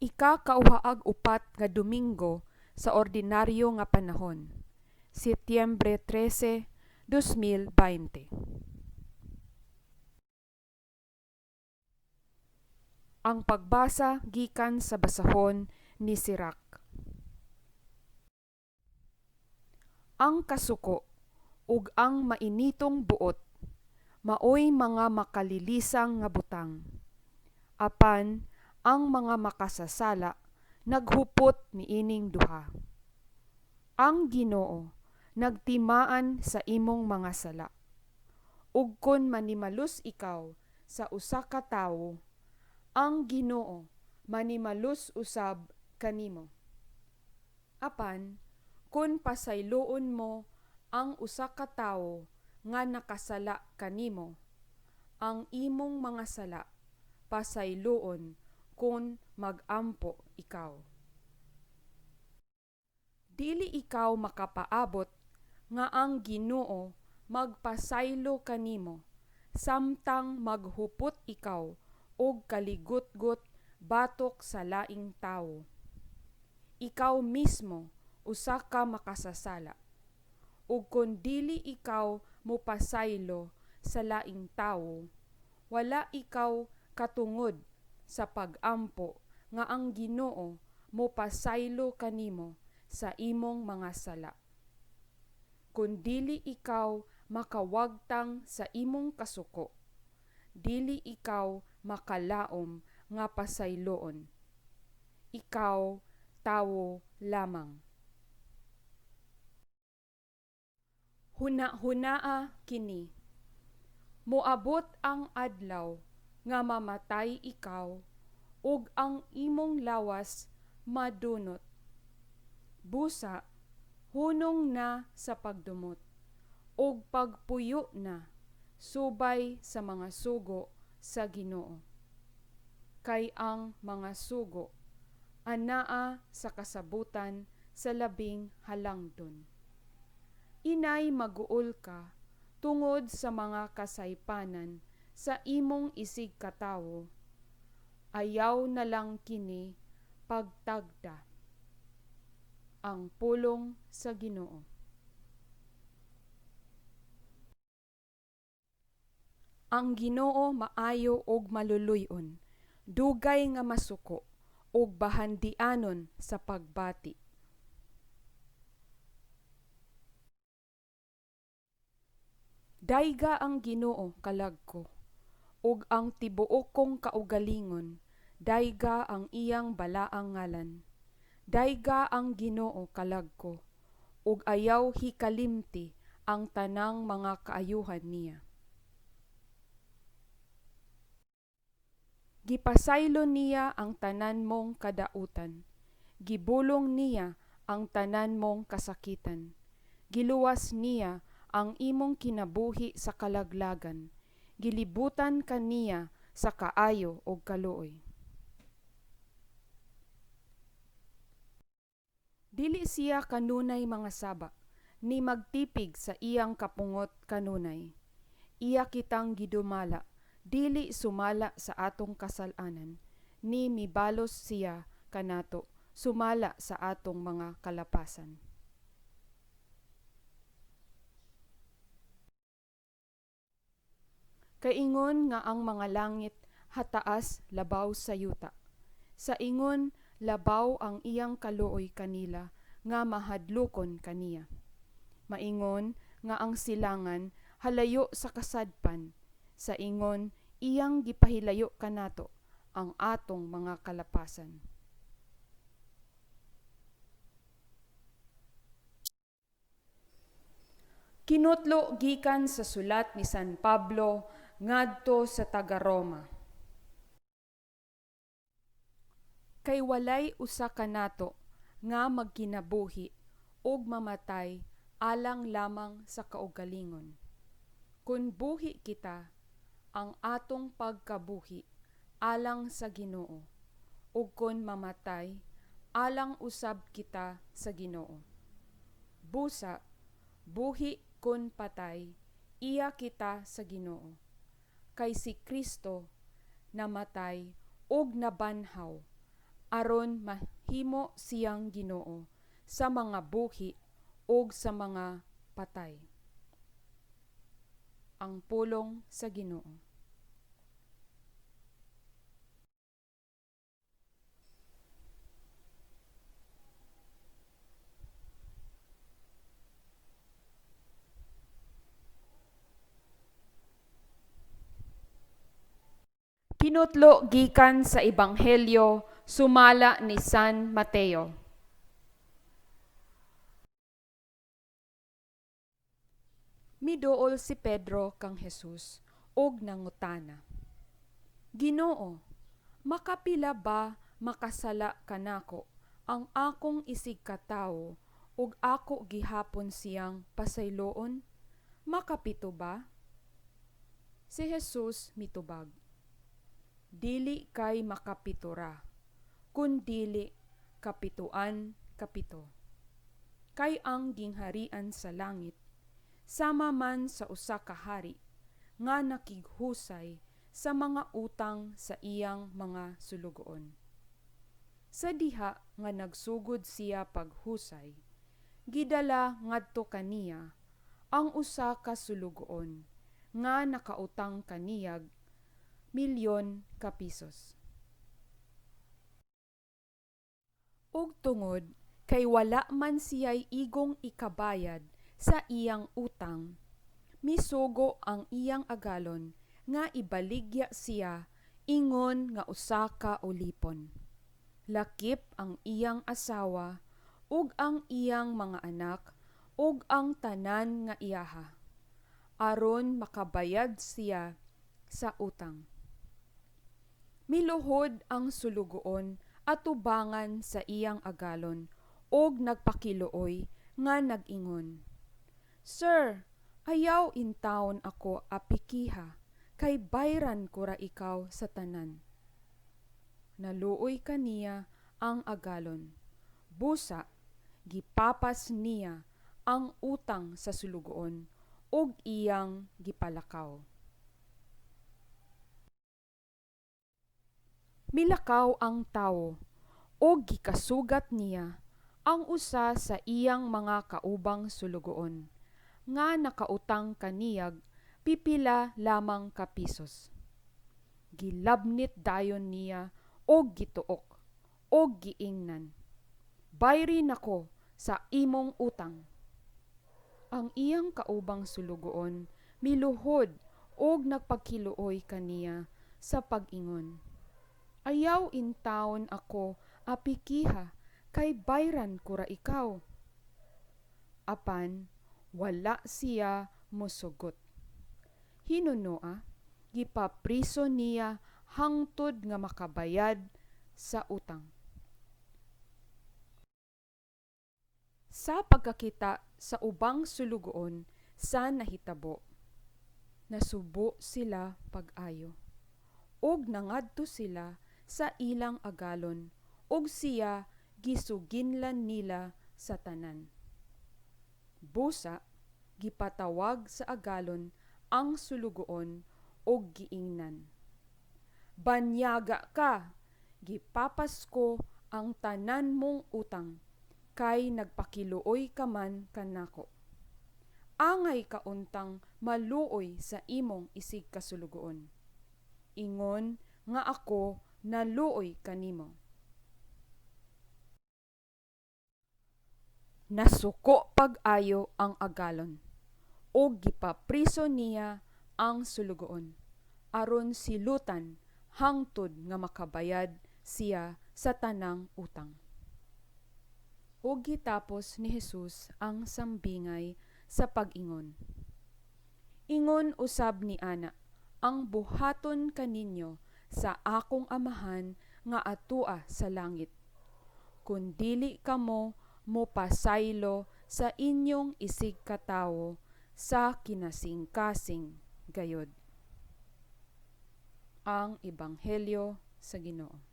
Ikakauhaag upat nga Domingo sa Ordinaryo nga Panahon, Setyembre 13, 2020. Ang pagbasa gikan sa basahon ni Sirach. Ang kasuko ug ang mainitong buot maoy mga makalilisang nga butang, apan ang mga makasasala naghupot niining duha. Ang Ginoo nagtimaan sa imong mga sala, ug kon manimalus ikaw sa usa ka tawo, ang Ginoo manimalus usab kanimo. Apan kon pasayloon mo ang usa ka tawo nga nakasala kanimo, ang imong mga sala pasayloon kon mag-ampo ikaw. Dili ikaw makapaabot nga ang Ginoo magpasaylo kanimo samtang maghupot ikaw og kaligutgot batok sa laing tawo. Ikaw mismo usa ka makasasala, ug kon dili ikaw mopasaylo sa laing tawo, wala ikaw katungod sa pag-ampo nga ang Ginoo mopasaylo kanimo sa imong mga sala. Kon dili ikaw makawagtang sa imong kasuko, dili ikaw makalaom nga pasayloon. Ikaw tawo lamang. Hunahunaa kini. Moabot ang adlaw nga mamatay ikaw ug ang imong lawas madunot. Busa hunong na sa pagdumot ug pagpuyo na subay sa mga sugo sa Ginoo. Kay ang mga sugo anaa sa kasabutan sa labing halangdon. Inay maguol ka tungod sa mga kasaypanan sa imong isigkatawo, ayaw na lang kini pagtagda. Ang pulong sa Ginoo. Ang Ginoo maayo ug maluluy-on, dugay nga masuko ug bahandianon sa pagbati. Dayga ang Ginoo, kalag ko, ug ang tibuok kong kaugalingon, dayga ang iyang balaang ngalan. Dayga ang Ginoo, kalag ko, ug ayaw hikalimti ang tanang mga kaayuhan niya. Gipasaylo niya ang tanan mong kadautan, gibulong niya ang tanan mong kasakitan. Giluwas niya ang imong kinabuhi sa kalaglagan, gilibutan ka niya sa kaayo ug kaluoy. Dili siya kanunay mangasaba, ni magtipig sa iyang kapungot kanunay. Iya kitang gidumala, dili sumala sa atong kasal-anan, ni mibalos siya kanato sumala sa atong mga kalapasan. Kay ingon nga ang mga langit hataas labaw sa yuta, sa ingon labaw ang iyang kaluoy kanila nga mahadlokon kaniya. Maingon nga ang silangan halayo sa kasadpan, sa ingon iyang gipahilayo kanato ang atong mga kalapasan. Kinutlo gikan sa sulat ni San Pablo ngadto sa taga-Roma. Kay walay usa kanato nga magkinabuhi ug mamatay alang lamang sa kaugalingon. Kun buhi kita, ang atong pagkabuhi alang sa Ginoo, ug kun mamatay, alang usab kita sa Ginoo. Busa, buhi kun patay, iya kita sa Ginoo. Kay si Kristo namatay ug nabanhaw aron mahimo siyang Ginoo sa mga buhi ug sa mga patay. Ang pulong sa Ginoo. Pinutlo gikan sa Ebanghelyo sumala ni San Mateo. Miduol si Pedro kang Jesus ug nangutana, Ginoo, makapila ba makasala kanako ang akong isigkatawo ug ako gihapon siyang pasayloon? Makapito ba? Si Jesus mitubag, Dili kay makapito ra, kun dili kapituan kapito. Kay ang gingharian sa langit sama man sa usa ka hari nga nakighusay sa mga utang sa iyang mga sulugoon. Sa diha nga nagsugod siya paghusay, gidala ngadto kaniya ang usa ka sulugoon nga nakautang kaniyag milyon ka pisos. Ug tungod kay wala man siya'y igong ikabayad sa iyang utang, misugo ang iyang agalon nga ibaligya siya ingon nga usa ka ulipon, lakip ang iyang asawa ug ang iyang mga anak ug ang tanan nga iyaha, aron makabayad siya sa utang. Miluhod ang sulugoon atubangan sa iyang agalon ug nagpakiluoy nga nag-ingon, Sir, ayaw intawon ako apikiha, kay bayran ko ra ikaw sa tanan. Naluoy kaniya ang agalon. Busa, gipapas niya ang utang sa sulugoon ug iyang gipalakaw. Milakaw ang tawo ug gikasugat niya ang usa sa iyang mga kaubang sulugoon nga nakautang kaniyag pipila lamang ka pisos. Gilabnit dayon niya og gituok og giingnan, Bayri nako sa imong utang. Ang iyang kaubang sulugoon miluhod og nagpagkiluoy kaniya sa pag-ingon, Ayaw intawon ako apikiha, kay bayran ko ra ikaw. Apan wala siya mosugot. Hinunoa, gipapriso niya hangtod nga makabayad sa utang. Sa pagkakita sa ubang sulugoon sa nahitabo, nasubo sila pag-ayo, ug nangadto sila sa ilang agalon, ug siya gisuginlan nila sa tanan. Busa, gipatawag sa agalon ang sulugoon ug giingnan, Banyaga ka, gipapas ko ang tanan mong utang, kay nagpakiluoy ka man kanako. Angay ka untang maluoy sa imong isigkasulugoon, ingon nga ako naluoy kanimo. Nasuko pag-ayo ang agalon, ug gipapriso niya ang sulugoon, aron silutan hangtod nga makabayad siya sa tanang utang. Ug gitapos ni Jesus ang sambingay sa pag-ingon, Ingon usab ni ana ang buhaton kaninyo sa akong Amahan nga atua sa langit, kun dili kamo mopasaylo sa inyong isigkatawo sa kinasingkasing gayod. Ang Ebanghelyo sa Ginoo.